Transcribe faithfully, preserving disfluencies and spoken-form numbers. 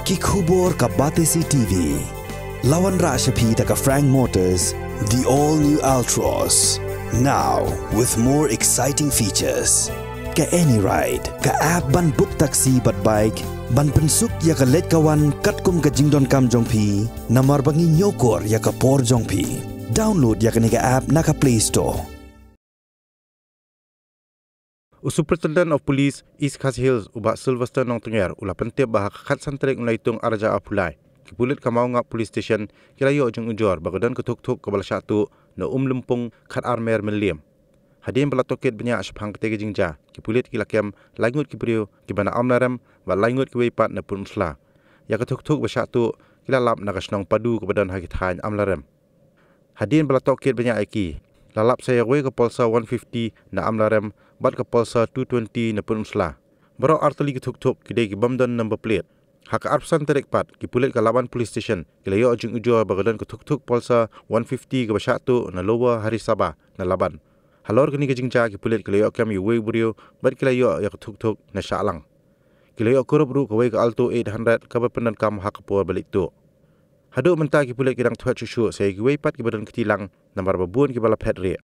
Ki khubor ka Batesi T V. La wanrah sha phi da ka Frank Motors, the all new Altroz. Now with more exciting features. Ka AnyRide, ka app ban book taxi bad bike, ban pynsuk ïa ka leit ka wan katkum ka jingdonkam jong phi, namar ba ngi ñiewkor ïa ka por jong phi. Download ïa kane ka app na ka Play Store. U Superintendent of Police East Khasi Hills, u Bah Sylvester Nongtyngiar, u la pyntip ba ha ka khatsan tarik u Naitung arhajar arphew lai, ki pulit ka Mawngap Police Station ki la ïoh jingujor ba ka don ka thukthuk kaba la shah tuh na Umlympung, khatar mer Mylliem. Hadien ba la tohkit bniah shaphang katei ka jingjia, ki pulit ki la kem lai ngut ki briew kiba na Amlarem bad lai ngut kiwei pat na Pynursla. Ïa ka thukthuk ba shah tuh ki la lap na ka shnong Padu kaba don ha ki thaiñ Amlarem. Hadien ba la tohkit bniah ïa ki, la lap sa ïa kawei ka Pulsar one fifty na Amlarem bad ka Pulsar two twenty na Pynursla. Baroh artylli ki thukthuk ki dei ki bym don number plate. Ha ka arphew san tarik pat, ki pulit ka Laban Police Station ki la ïoh jingujor ba ka don ka thukthuk Pulsar one fifty kaba shah tuh na Lower Harisabha na Laban. Halor kane ka jingjia, ki pulit ki la ïoh kem ïa uwei u briew bad ki la ïoh ïa ka thukthuk na Shahlang. Ki la ïoh kurup ruh kawei ka Alto eight hundred kaba pyndonkam ha ka por ba leit tuh. Haduh mynta ki pulit ki dang thoh shuh shuh sa ïa kiwei pat kiba don kti lang, namar ba bun kiba la phet rieh.